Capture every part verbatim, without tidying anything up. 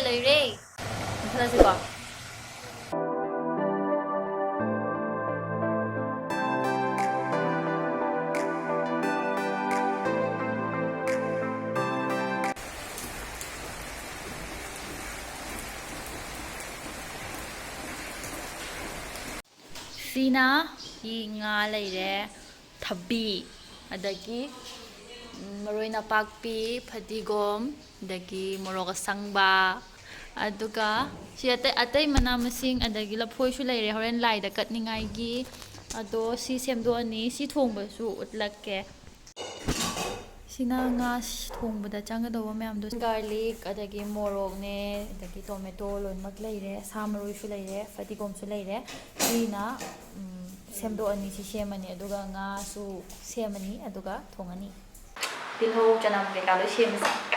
ꯂꯩꯔꯦ꯫ ꯃꯨꯊꯠꯂꯁꯤꯀꯣ꯫ ꯁꯤꯅ ꯉꯥ ꯂꯩꯔꯦ, ꯊꯕꯤ, ꯑꯗꯒꯤ, ꯎꯝ, ꯃꯔꯣꯏ ꯅꯄꯥꯛꯄꯤ, ꯐꯗꯤꯒꯣꯝ, ꯑꯗꯒꯤ ꯃꯣꯔꯣꯛ ꯑꯁꯪꯕ, ꯑꯗꯨꯒ ꯁꯤ ꯑꯇꯩ, ꯑꯇꯩ ꯃꯅꯥ ꯃꯁꯤꯡ, ꯑꯗꯒꯤ ꯂꯐꯣꯏꯁꯨ ꯂꯩꯔꯦ ꯍꯣꯔꯦꯟ ꯂꯥꯏꯗ ꯀꯠꯅꯤꯡꯉꯥꯏꯒꯤ꯫ ꯑꯗꯣ ꯁꯤ ꯁꯦꯝꯗꯣꯛꯑꯅꯤ, ꯁꯤ ꯊꯣꯡꯕꯁꯨ ꯎꯠꯂꯛꯀꯦ꯫ ꯁꯤꯅ ꯉꯥ ꯊꯣꯡꯕꯗ ꯆꯪꯒꯗꯧꯕ ꯃꯌꯥꯝꯗꯣ: garlic, ꯑꯗꯒꯤ ꯃꯣꯔꯣꯛꯅꯦ, ꯑꯗꯒꯤ tomato ꯂꯣꯏꯅꯃꯛ ꯂꯩꯔꯦ, ꯁꯥ ꯃꯔꯣꯏꯁꯨ ꯂꯩꯔꯦ, ꯐꯗꯤꯒꯣꯝꯁꯨ ꯂꯩꯔꯦ꯫ ꯁꯤꯅ, ꯎꯝ, ꯁꯦꯝꯗꯣꯛꯑꯅꯤ, ꯁꯤ ꯁꯦꯝꯃꯅꯤ, ꯑꯗꯨꯒ ꯉꯥꯁꯨ ꯁꯦꯝꯃꯅꯤ, ꯑꯗꯨꯒ ꯊꯣꯡꯉꯅꯤ꯫ ꯇꯤꯜꯍꯧ, ꯆꯅꯝ ꯀꯩꯀꯥ ꯂꯣꯏ ꯁꯦꯝꯃꯁꯤ꯫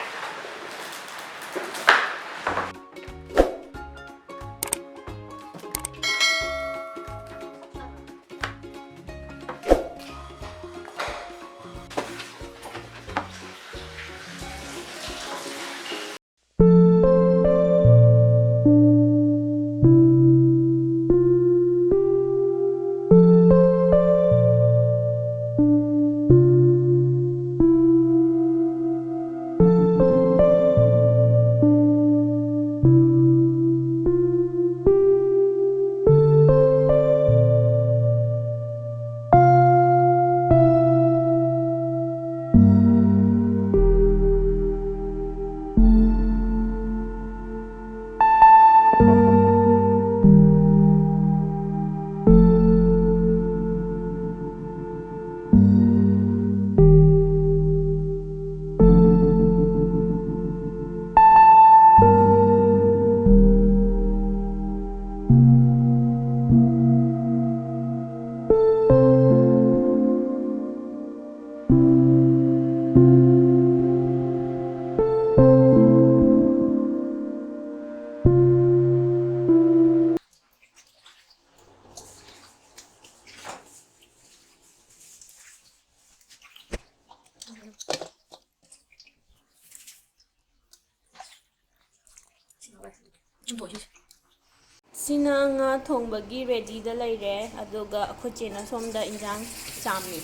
ꯁꯤꯅ ꯉꯥ ꯊꯣꯡꯕꯒꯤ ꯔꯦꯗꯤꯗ ꯂꯩꯔꯦ, ꯑꯗꯨꯒ ꯑꯩꯈꯣꯏ ꯆꯦꯅ ꯁꯣꯝꯗ ꯏꯟꯖꯥꯡ ꯆꯥꯝꯃꯤ꯫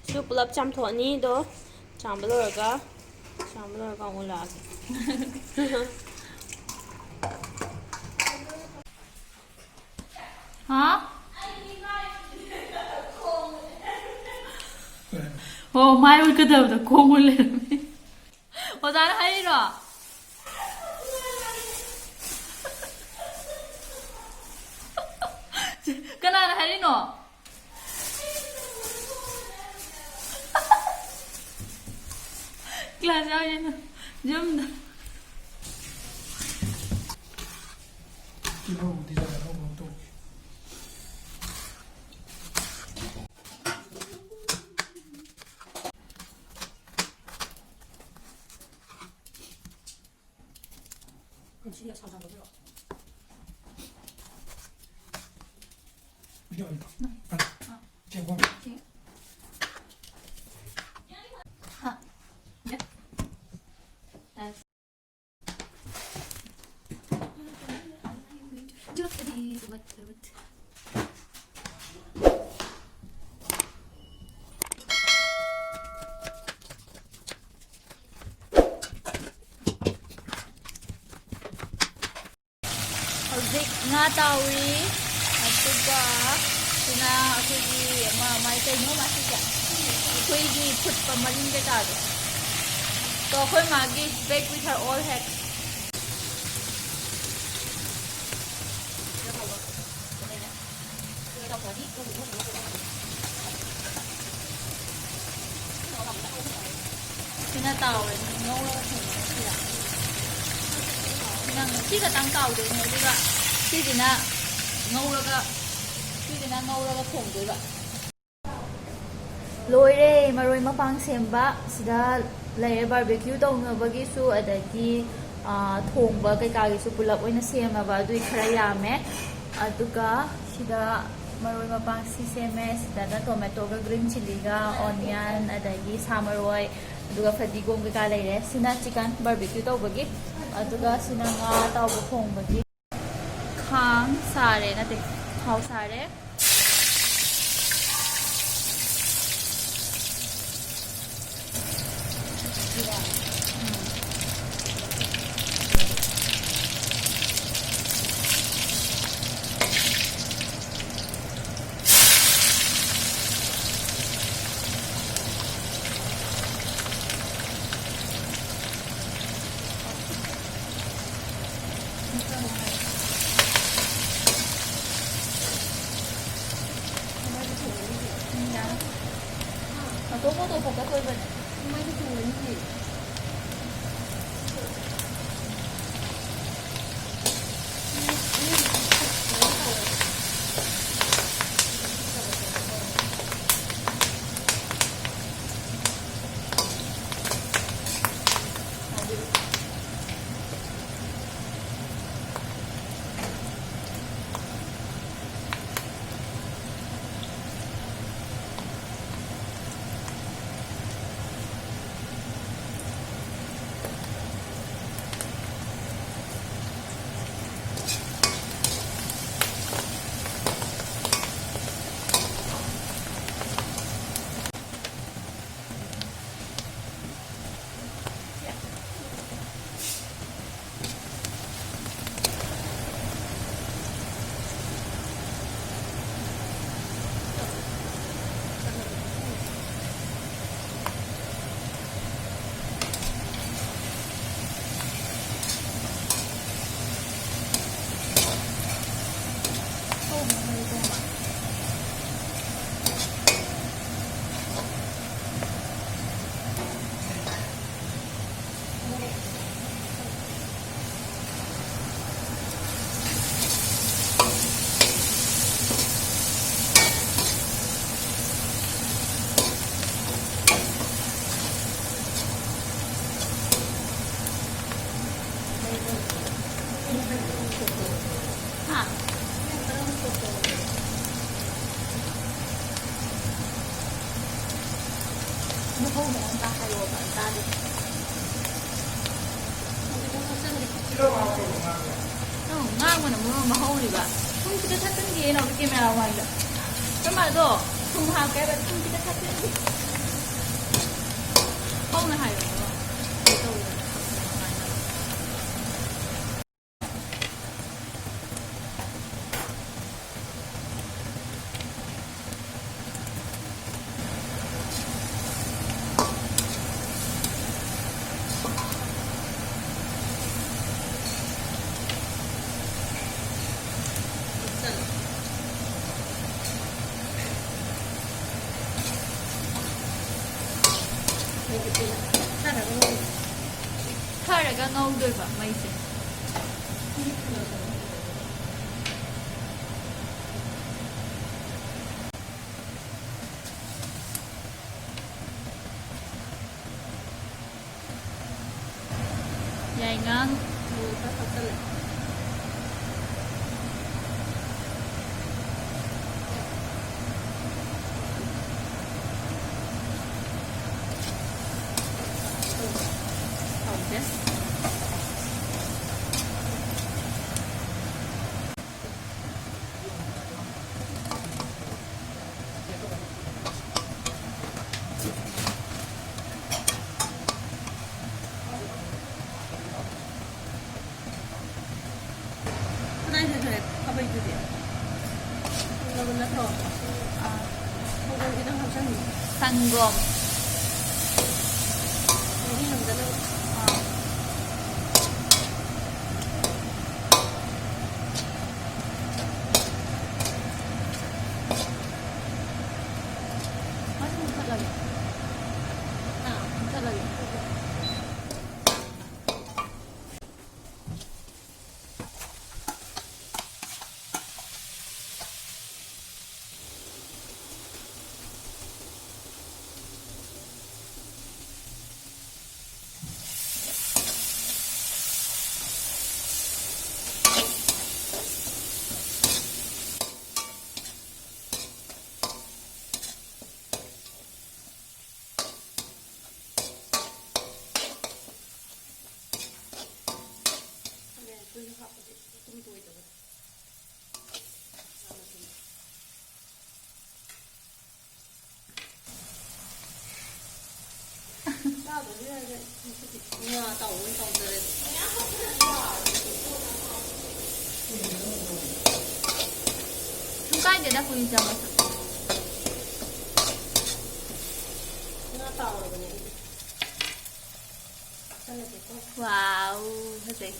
ꯁꯤꯁꯨ ꯄꯨꯂꯞ ꯆꯥꯝꯊꯣꯛꯑꯅꯤ꯫ ꯑꯗꯣ ꯆꯥꯝꯕ ꯂꯣꯏꯔꯒ, ꯆꯥꯝꯕ ꯂꯣꯏꯔꯒ ꯑꯃꯨꯛ ꯎꯠꯂꯛꯑꯒꯦ꯫ ꯍꯥ? ꯑꯣ, ꯃꯥꯏ ꯎꯠꯀꯗꯕꯗ ꯈꯣꯡ ꯎꯠ ꯂꯩꯔꯝꯃꯦ꯫ ꯑꯣꯖꯥꯅ ꯍꯥꯏꯔꯤꯔꯣ? ꯀꯅꯥꯅ ꯍꯥꯏꯔꯤꯅꯣ? ꯀ꯭ꯂꯥꯁ ꯌꯥꯎꯔꯤꯅꯣ? ꯌꯨꯝꯗ꯫ ꯇꯤꯜꯍꯧ design ꯑꯅꯧꯕ ꯑꯃ ꯇꯧꯒꯦ꯫ ꯍꯧꯖꯤꯛ ꯉꯥ ꯇꯥꯎꯔꯤ, ꯑꯗꯨꯒ ꯁꯤꯅ ꯑꯩꯈꯣꯏꯒꯤ ꯑꯃ, ꯃꯥꯏ ꯀꯩꯅꯣ ꯃꯥꯁꯤꯁꯦ, ꯑꯩꯈꯣꯏꯒꯤ ꯐꯨꯠꯄ ꯃꯔꯤꯟ ꯀꯩꯀꯥꯗꯣ꯫ So ꯑꯩꯈꯣꯏ ꯃꯥꯒꯤ bake with her all head꯫ ꯁꯤꯅ ꯇꯥꯎꯔꯅꯤ, ꯉꯧꯔꯒ ꯊꯣꯡꯉꯅꯤ ꯁꯤꯗ꯫ ꯁꯤꯅ, ꯁꯤ ꯈꯛꯇꯪ ꯇꯥꯎꯗꯣꯏꯅꯦ, ꯑꯗꯨꯒ ꯁꯤꯁꯤꯅ ꯉꯧꯔꯒ, ꯁꯤꯁꯤꯅ ꯉꯧꯔꯒ ꯊꯣꯡꯗꯣꯏꯕ꯫ ꯂꯣꯏꯔꯦ ꯃꯔꯣꯏ ꯃꯄꯥꯡ ꯁꯦꯝꯕ꯫ ꯁꯤꯗ ꯂꯩꯔꯦ barbecue ꯇꯧꯅꯕꯒꯤꯁꯨ, ꯑꯗꯒꯤ, ꯑꯥ, ꯊꯣꯡꯕ ꯀꯩꯀꯥꯒꯤꯁꯨ ꯄꯨꯂꯞ ꯑꯣꯏꯅ ꯁꯦꯝꯃꯕ, ꯑꯗꯨꯏ ꯈꯔ ꯌꯥꯝꯃꯦ꯫ ꯑꯗꯨꯒ ꯁꯤꯗ ꯃꯔꯣꯏ ꯃꯄꯥꯡ ꯁꯤ ꯁꯦꯝꯃꯦ꯫ ꯁꯤꯗꯅ ꯇꯣꯃꯦꯇꯣꯒ ꯒ꯭ꯔꯤꯟ ꯆꯤꯂꯤꯒ ꯑꯣꯅꯤꯌꯟ, ꯑꯗꯒꯤ ꯁꯥ ꯃꯔꯣꯏ, ꯑꯗꯨꯒ ꯐꯗꯤꯒꯣꯝ ꯀꯩꯀꯥ ꯂꯩꯔꯦ꯫ ꯁꯤꯅ ꯆꯤꯀꯟ ꯕꯥꯔꯕꯤꯀ꯭ꯌꯨ ꯇꯧꯕꯒꯤ꯫ ꯑꯗꯨꯒ ꯁꯤꯅ ꯉꯥ ꯑꯇꯥꯎꯕ ꯊꯣꯡꯕꯒꯤ꯫ ꯈꯥꯡ ꯁꯥꯔꯦ, ꯅꯠꯇꯦ, ꯊꯥꯎ ꯁꯥꯔꯦ꯫ ꯑꯇꯣꯞꯄ ꯑꯇꯣꯞꯄ ꯀꯛꯇꯣꯏꯕꯅꯦ꯫ ꯍꯧꯅ ꯑꯝꯇ ꯍꯥꯏꯔꯛꯑꯣꯕ, ꯑꯩ ꯇꯥꯗꯦ꯫ ꯅꯪ ꯉꯥꯡꯕꯅ ꯃꯔꯣꯟ ꯑꯃ ꯍꯧꯔꯤꯕ꯫ ꯊꯨꯝ ꯈꯤꯇ ꯊꯥꯛꯆꯤꯟꯒꯦ, ꯅꯥꯎꯕꯤ ꯀꯦꯃꯦꯔꯥ ꯃꯃꯥꯡꯗ꯫ ꯀꯃꯥꯏꯗꯣ? ꯊꯨꯝ ꯍꯥꯞꯀꯦ ꯍꯥꯏꯕ, ꯊꯨꯝ ꯈꯤꯇ ꯊꯥꯛꯆꯤꯟꯒꯦ꯫ ꯍꯧꯅ ꯍꯥꯏꯌꯣ꯫ ꯊꯔꯒ ꯉꯧꯗꯣꯏꯕ ꯃꯩꯁꯦ꯫ ꯌꯥꯏꯉꯪ꯫ ꯃꯣꯔꯣꯛ ꯈꯔ ꯊꯥꯛꯆꯜꯂꯦ꯫ ꯍꯥꯎꯗꯦ꯫ ꯀꯗꯥꯏ ꯆꯠꯈ꯭ꯔꯦ ꯈꯥꯕꯩꯗꯨꯗꯤ? ꯐꯪꯉꯕ ꯅꯠꯇ꯭ꯔꯣ? ꯑꯥ꯫ ꯁꯪꯒꯣꯝ ꯈꯤꯇꯪ ꯍꯥꯞꯆꯟꯕꯤꯌꯨ꯫ ꯁꯪꯒꯣꯝ꯫ ꯃꯍꯤ ꯉꯝꯗꯅꯕ꯫ ꯑꯥ꯫ ꯃꯥꯁꯤ ꯃꯨꯊꯠꯂꯒꯦ꯫ ꯑꯥ꯫ ꯃꯨꯊꯠꯂꯒꯦ꯫ ꯉꯥ ꯑꯇꯥꯎꯕ ꯑꯣꯏꯅ ꯇꯧꯖꯔꯦ꯫ ꯁꯨꯝ ꯀꯥꯏꯗꯦꯗ, ꯀꯨꯏꯅ ꯆꯪꯉꯁꯨ꯫ ꯉꯥ ꯇꯥꯎꯔꯕꯅꯦ ꯑꯩꯗꯤ꯫ ꯆꯪꯉꯒꯦꯀꯣ꯫ ꯋꯥꯎ, ꯐꯖꯩ꯫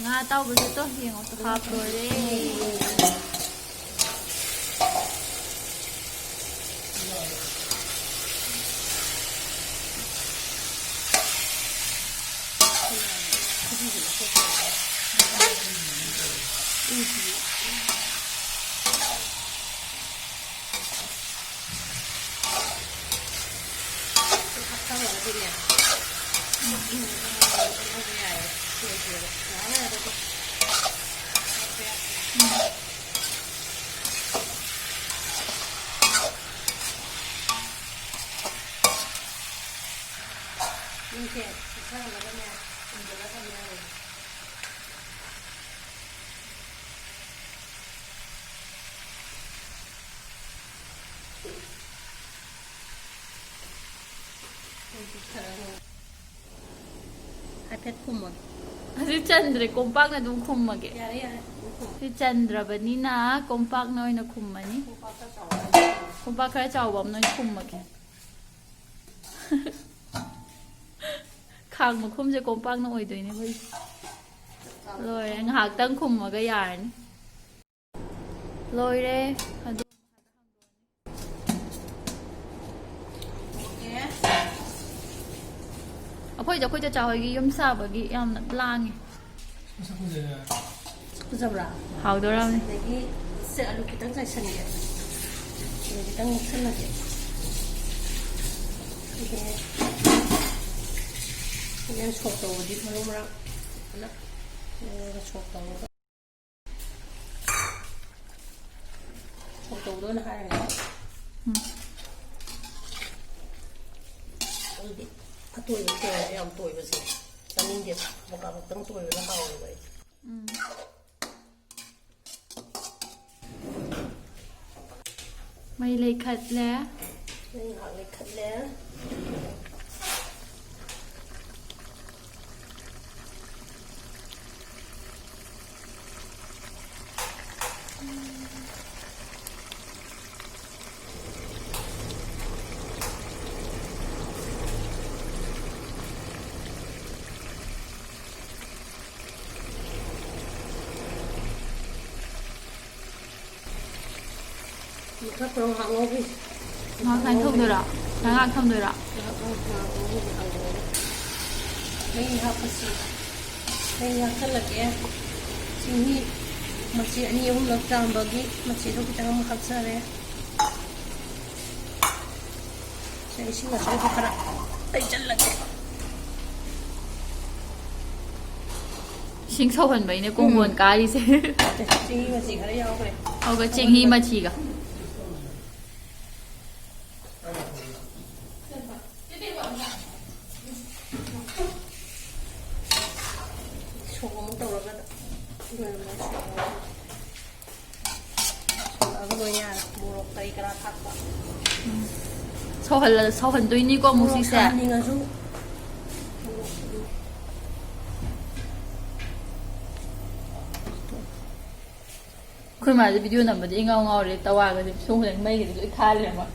ꯉꯥ ꯑꯇꯥꯎꯕꯁꯦ ꯇꯣ, ꯌꯦꯡꯉꯣ ꯇꯣ, ꯍꯥꯞ ꯂꯣꯏꯔꯦ꯫ ꯍꯥꯞꯆꯜꯂꯒꯗꯤꯅꯦ, ꯎꯝ, ꯎꯝ, ꯎꯝ, ꯎꯝ, ꯌꯥꯏꯌꯦ꯫ ꯂꯣꯏꯗ꯭ꯔꯤꯕ꯫ ꯉꯥꯏꯍꯥꯛ ꯂꯩꯔꯒꯗꯤ꯫ ꯌꯦꯡꯁꯦ, ꯄꯨꯊꯍꯜꯂꯒꯅꯦ, ꯄꯨꯟꯁꯤꯜꯂꯒ ꯊꯝꯃꯦ ꯍꯥꯏꯔꯦ꯫ ꯍꯥꯏꯐꯦꯠ ꯈꯨꯝꯃꯣ꯫ ꯍꯧꯖꯤꯛ ꯆꯟꯗ꯭ꯔꯦ, ꯀꯣꯝꯄꯥꯛꯅ ꯑꯗꯨꯝ ꯈꯨꯝꯃꯒꯦ꯫ ꯌꯥꯔꯦ, ꯌꯥꯔꯦ, ꯑꯗꯨꯝ ꯈꯨꯝꯃꯣ꯫ ꯁꯤ ꯆꯟꯗ꯭ꯔꯕꯅꯤꯅ ꯀꯣꯝꯄꯥꯛꯅ ꯑꯣꯏꯅ ꯈꯨꯝꯃꯅꯤ꯫ ꯀꯣꯝꯄꯥꯛ ꯈꯔ ꯆꯥꯎꯕ ꯑꯃ꯫ ꯀꯣꯝꯄꯥꯛ ꯈꯔ ꯆꯥꯎꯕ ꯑꯃꯅ ꯑꯣꯏꯅ ꯈꯨꯝꯃꯒꯦ꯫ ꯈꯥꯡ ꯃꯈꯨꯝꯁꯦ ꯀꯣꯝꯄꯥꯛꯅ ꯑꯣꯏꯗꯣꯏꯅꯦ ꯑꯩꯈꯣꯏꯒꯤ꯫ ꯂꯣꯏꯔꯦ, ꯉꯥꯏꯍꯥꯛꯇꯪ ꯈꯨꯝꯃꯒ ꯌꯥꯔꯅꯤ꯫ ꯂꯣꯏꯔꯦ꯫ ꯑꯗꯨ ꯑꯩꯈꯣꯏꯗ, ꯑꯩꯈꯣꯏ ꯆꯆꯥ ꯍꯣꯏꯒꯤ ꯌꯨꯝ ꯁꯥꯕꯒꯤ ꯌꯥꯝꯅ ꯂꯥꯡꯉꯤ꯫ ꯃꯁꯛ ꯐꯖꯩꯌꯦ꯫ ꯐꯖꯕ꯭ꯔꯥ? ꯍꯥꯎꯗꯣꯔꯕꯅꯤ꯫ ꯑꯗꯒꯤ ꯁꯦ, ꯑꯂꯨ ꯈꯤꯇꯪ ꯆꯥꯏꯁꯟꯒꯦ꯫ ꯑꯂꯨ ꯈꯤꯇꯪ ꯃꯨꯛꯁꯜꯂꯒꯦ꯫ ꯑꯗꯨꯒ ꯍꯣꯔꯦꯟ ꯁꯣꯛ ꯇꯧꯕꯗꯤ ꯃꯔꯨ ꯃꯔꯥꯡ ꯐꯖꯅ ꯁꯣꯛ ꯇꯧꯔꯒ꯫ ꯁꯣꯛ ꯇꯧꯗꯣꯏꯅ ꯍꯥꯏꯔꯒ꯫ ꯎꯝ꯫ ꯑꯩꯗꯤ ꯑꯇꯣꯏꯕ ꯊꯣꯡꯉꯦ, ꯌꯥꯝ ꯇꯣꯏꯕꯁꯦ ꯆꯥꯅꯤꯡꯗꯦꯕ꯫ ꯀꯥꯕꯛ ꯀꯥꯕꯛꯇꯪ ꯇꯣꯏꯕꯅ ꯍꯥꯎꯋꯦꯕ ꯑꯩꯗꯤ꯫ ꯎꯝ꯫ ꯃꯩ ꯂꯩꯈꯠꯂꯦ꯫ ꯃꯩ ꯉꯥꯏꯍꯥꯛ ꯂꯩꯈꯠꯂꯦ꯫ ꯈꯔ ꯈꯔ ꯉꯥꯏꯍꯥꯛ ꯉꯧꯕꯤ꯫ ꯉꯥꯏꯍꯥꯛ ꯁꯨꯃꯥꯏꯅ ꯊꯝꯗꯣꯏꯔꯣ? ꯉꯥꯏꯍꯥꯛ ꯊꯝꯗꯣꯏꯔꯣ? ꯉꯥꯏꯍꯥꯛ ꯉꯧ-, ꯉꯥꯏꯍꯥꯛ ꯉꯧꯕꯤ ꯀꯥꯡꯍꯧ꯫ ꯃꯍꯤ ꯍꯥꯞꯄꯁꯤ꯫ ꯃꯍꯤ ꯍꯥꯞꯆꯜꯂꯒꯦ꯫ ꯆꯦꯡꯍꯤ ꯃꯆꯦ ꯑꯅꯤ ꯑꯍꯨꯝꯂꯛ ꯆꯥꯝꯕꯒꯤ ꯃꯆꯦꯗꯣ ꯈꯤꯇꯪ ꯑꯃꯨꯛ ꯍꯥꯞꯆꯔꯦ꯫ ꯁꯦ, ꯏꯁꯤꯡ ꯑꯁꯥꯕ ꯈꯔ ꯍꯩꯖꯜꯂꯒꯦ꯫ ꯏꯁꯤꯡ ꯁꯧꯍꯟꯕꯩꯅꯦ ꯀꯣꯡꯒꯣꯟ ꯎꯝ꯫ ꯀꯥꯔꯤꯁꯦ꯫ ꯆꯦꯡꯍꯤ ꯃꯆꯤ ꯈꯔ ꯌꯥꯎꯈ꯭ꯔꯦ꯫ ꯑꯗꯨꯒ ꯆꯦꯡꯍꯤ ꯃꯆꯤꯒ꯫ ꯁꯣꯛ ꯑꯃꯨꯛ ꯇꯧꯔꯒ ꯂꯣꯏꯔꯝꯃꯦ꯫ ꯁꯣꯛꯑꯒ ꯂꯣꯏ ꯌꯥꯔꯦ꯫ ꯃꯣꯔꯣꯛ ꯀꯔꯤ ꯀꯔꯥ ꯊꯥꯛꯄ꯫ ꯁꯧꯍꯜꯂ-, ꯁꯧꯍꯟꯗꯣꯏꯅꯤꯀꯣ ꯑꯃꯨꯛ ꯃꯣꯔꯣꯛ ꯁꯤꯁꯦ꯫ ꯁꯥꯍꯟꯅꯤꯡꯉꯁꯨ ꯃꯣꯔꯣꯛ ꯑꯗꯨꯝ꯫ ꯑꯩꯈꯣꯏ ꯃꯥꯁꯦ ꯚꯤꯗꯤꯑꯣ ꯅꯝꯕꯗꯤ ꯏꯉꯥꯎ ꯉꯥꯎꯔꯦ, ꯇꯋꯥꯒꯁꯦ ꯁꯣꯝꯗ ꯃꯩꯒꯗꯤ ꯂꯣꯏ ꯊꯥꯜꯂꯦ ꯃꯥ꯫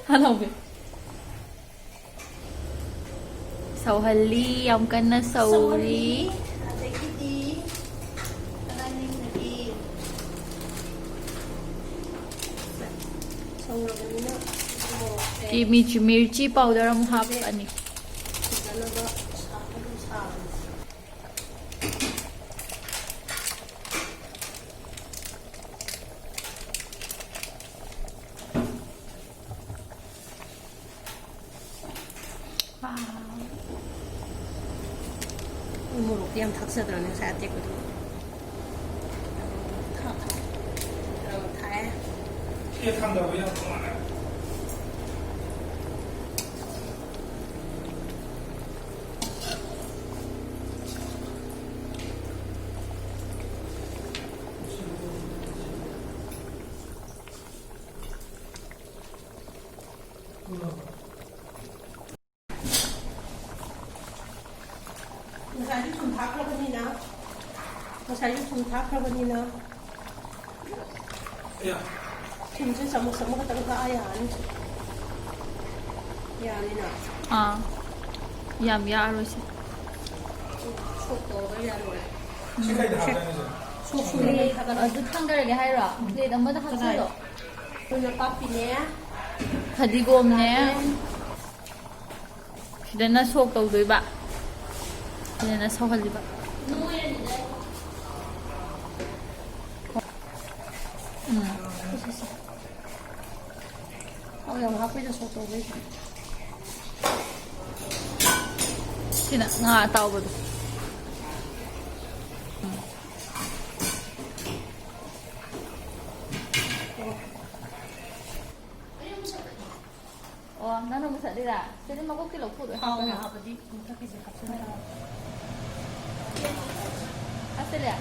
ꯍꯜꯂꯣ꯫ ꯁꯧꯍꯜꯂꯤ, ꯌꯥꯝ ꯀꯟꯅ ꯁꯧꯔꯤ꯫ ꯁꯧꯍꯜꯂꯤ꯫ ꯑꯗꯒꯤꯗꯤ ꯀꯗꯥꯏꯅꯤꯡꯗꯒꯤ ꯁꯧꯔꯕꯅꯤꯅ ꯃꯣꯔꯣꯛꯁꯦ ꯀꯤ ꯃꯤꯔꯆꯤ, ꯃꯤꯔꯆꯤ ꯄꯥꯎꯗꯔ ꯑꯃꯨꯛ ꯍꯥꯞꯄꯅꯤ꯫ ꯐꯖꯅꯕ ꯁꯥ-, ꯑꯗꯨꯝ ꯁꯥꯕꯅꯤ꯫ ꯎ ꯃꯣꯔꯣꯛꯇꯤ ꯌꯥꯝ ꯊꯥꯛꯆꯗ꯭ꯔꯅꯦ ꯉꯁꯥꯏ ꯑꯇꯦꯛꯄꯗꯣ? ꯊꯥꯛ-, ꯊꯥꯛ-, ꯈꯔ ꯑꯃ ꯊꯥꯛꯑꯦ꯫ ꯁꯤ ꯊꯥꯡꯗꯕ ꯌꯥꯗꯧ ꯃꯥꯜꯂꯦ꯫ ꯉꯁꯥꯏꯁꯨ ꯊꯨꯝ ꯊꯥꯛꯈ꯭ꯔꯕꯅꯤꯅ, ꯉꯁꯥꯏꯁꯨ ꯊꯨꯝ ꯊꯥꯛꯈ꯭ꯔꯕꯅꯤꯅ, ꯊꯨꯝꯁꯦ ꯆꯥꯃꯁ ꯑꯃꯈꯛꯇꯪ ꯊꯥꯛꯑ ꯌꯥꯔꯅꯤ꯫ ꯌꯥꯔꯅꯤꯅ? ꯑꯥ, ꯌꯥꯝ ꯌꯥꯛꯑꯔꯣꯏꯁꯦ꯫ ꯁꯣꯛ ꯇꯧꯔꯒ ꯌꯥꯔꯣꯏ꯫ ꯁꯤ ꯀꯩꯗ ꯍꯥꯞꯇꯣꯏꯅꯣ ꯁꯤꯁꯦ? ꯁꯣꯛꯁꯨꯅꯦ ꯊꯥꯒꯠꯂꯛꯑꯣ꯫ ꯑꯗꯨ ꯊꯥꯡꯗꯔꯒꯦ ꯍꯥꯏꯔꯣ? ꯄ꯭ꯂꯦꯠ ꯑꯃꯗ ꯍꯥꯞꯆꯤꯜꯂꯣ꯫ ꯀꯅꯥꯏ? ꯅꯄꯥꯛꯄꯤꯅꯦ꯫ ꯐꯗꯤꯒꯣꯝꯅꯦ꯫ ꯐꯗꯤꯒꯣꯝ꯫ ꯁꯤꯗꯅ ꯁꯣꯛ ꯇꯧꯗꯣꯏꯕ꯫ ꯁꯤꯗꯅ ꯁꯧꯍꯜꯂꯤꯕ꯫ ꯎꯝ꯫ ꯊꯥꯎ ꯌꯥꯝ ꯍꯥꯞꯄꯣꯏꯗ ꯁꯣꯛ ꯇꯧꯕꯩꯗꯤ꯫ ꯁꯤꯅ ꯉꯥ ꯑꯇꯥꯎꯕꯗꯣ꯫ ꯑꯣ, ꯅꯪꯅ ꯃꯨꯊꯠꯂꯤꯔꯥ? ꯁꯤꯗꯤ ꯃꯀꯣꯛꯇꯤ ꯂꯧꯊꯣꯛꯑꯣ꯫ ꯊꯥꯎ ꯍꯥꯞꯄꯅ꯫ ꯍꯥꯞꯄꯗꯤ ꯃꯊꯛꯀꯤꯁꯦ ꯍꯥꯞꯆꯤꯜꯂꯒ꯫ ꯑꯁꯇ꯭ꯔꯦꯂꯤꯌꯥ,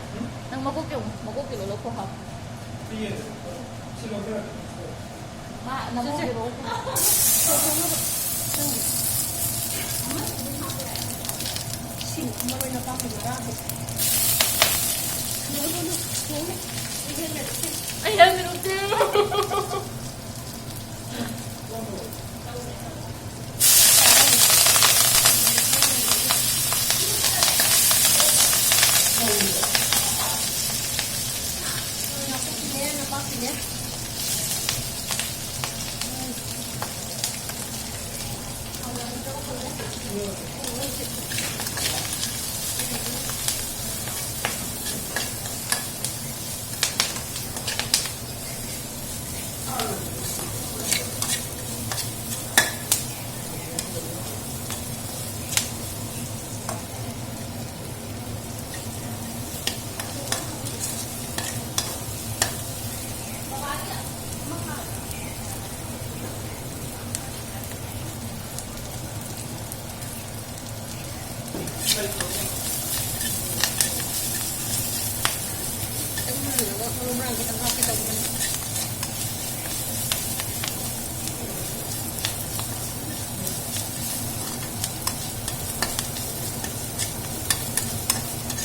ꯅꯪ ꯃꯀꯣꯛ ꯌꯦꯡꯉꯨ, ꯃꯀꯣꯛꯀꯤꯗꯣ ꯂꯧꯊꯣꯛ ꯍꯥꯞꯄꯨ꯫ ꯁꯤ ꯂꯧꯊꯣꯛ꯫ ꯃꯥ ꯅꯃꯣꯛꯀꯤꯗꯣ ꯂꯧꯊꯣꯛ꯫ ꯁꯤꯡ ꯃꯔꯣꯏ ꯅꯄꯥꯛꯄꯤ ꯃꯔꯥꯗꯣ꯫ ꯑꯩ ꯍꯦꯜꯃꯦꯠ ꯎꯞꯇꯦ꯫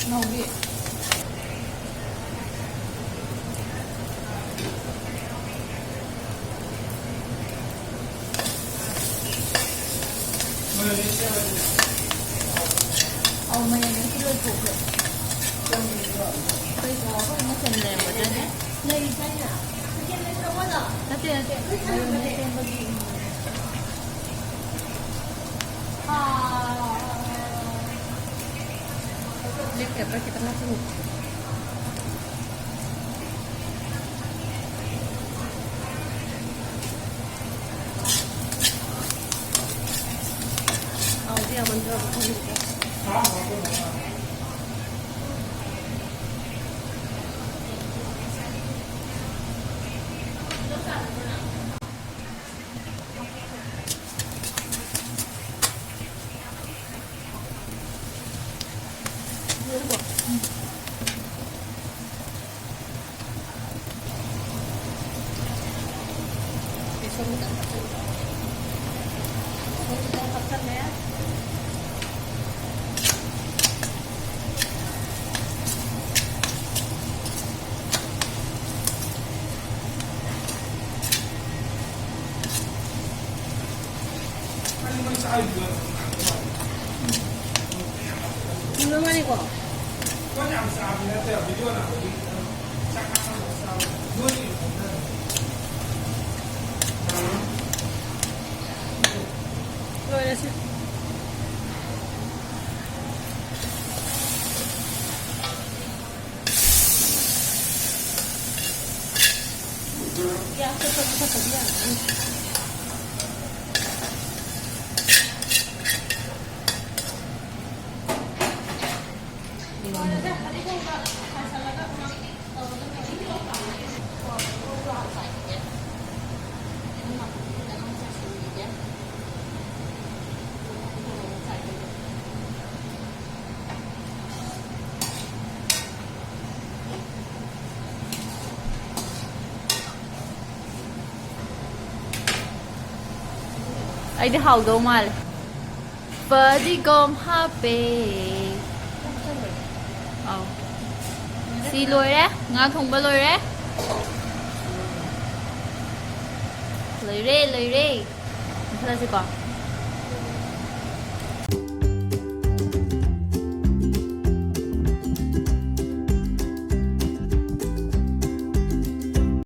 ꯅꯥꯎꯕꯤ꯫ ꯑꯧ, ꯃꯌꯥꯝ ꯂꯣꯏ ꯂꯣꯏꯊꯣꯛꯈ꯭ꯔꯦ꯫ ꯀꯩꯅꯣ ꯑꯩꯈꯣꯏ ꯃꯆꯜ ꯂꯩꯔꯝꯒꯗ꯭ꯔꯅꯦ? ꯅꯠꯇꯦ, ꯅꯠꯇꯦ, ꯃꯥꯏꯔꯦꯟ ꯑꯁꯦꯡꯕꯒꯤ꯫ Black pepper ꯈꯤꯇꯪ ꯍꯥꯞꯆꯤꯟꯒꯦ꯫ ꯍꯥꯎꯗꯤ ꯌꯥꯝꯃꯟꯗ꯭ꯔꯣ? ꯕꯦꯁꯣꯟ ꯈꯤꯇꯪ ꯍꯥꯞꯆꯤꯜꯂꯣ꯫ ꯕꯦꯁꯣꯟ ꯈꯤꯇꯪ ꯍꯥꯞꯆꯤꯜꯂꯦ꯫ ꯅꯨꯃꯤꯠ ꯃꯉꯥꯅꯤꯀꯣ? ꯂꯣꯏꯔꯁꯤ꯫ ꯒ꯭ꯌꯥꯁꯇ ꯐꯠ ꯐꯠꯇꯕ ꯌꯥꯗ꯭ꯔꯦ꯫ ꯑꯩꯗꯤ ꯍꯥꯎꯗꯧ ꯃꯥꯜꯂꯦ꯫ ꯐꯗꯤꯒꯣꯝ ꯍꯥꯞꯄꯦ꯫ ꯑꯧ꯫ ꯁꯤ ꯂꯣꯏꯔꯦ꯫ ꯉꯥ ꯊꯣꯡꯕ ꯂꯣꯏꯔꯦ꯫ ꯂꯣꯏꯔꯦ, ꯂꯣꯏꯔꯦ꯫ ꯃꯨꯊꯠꯂꯁꯤꯀꯣ꯫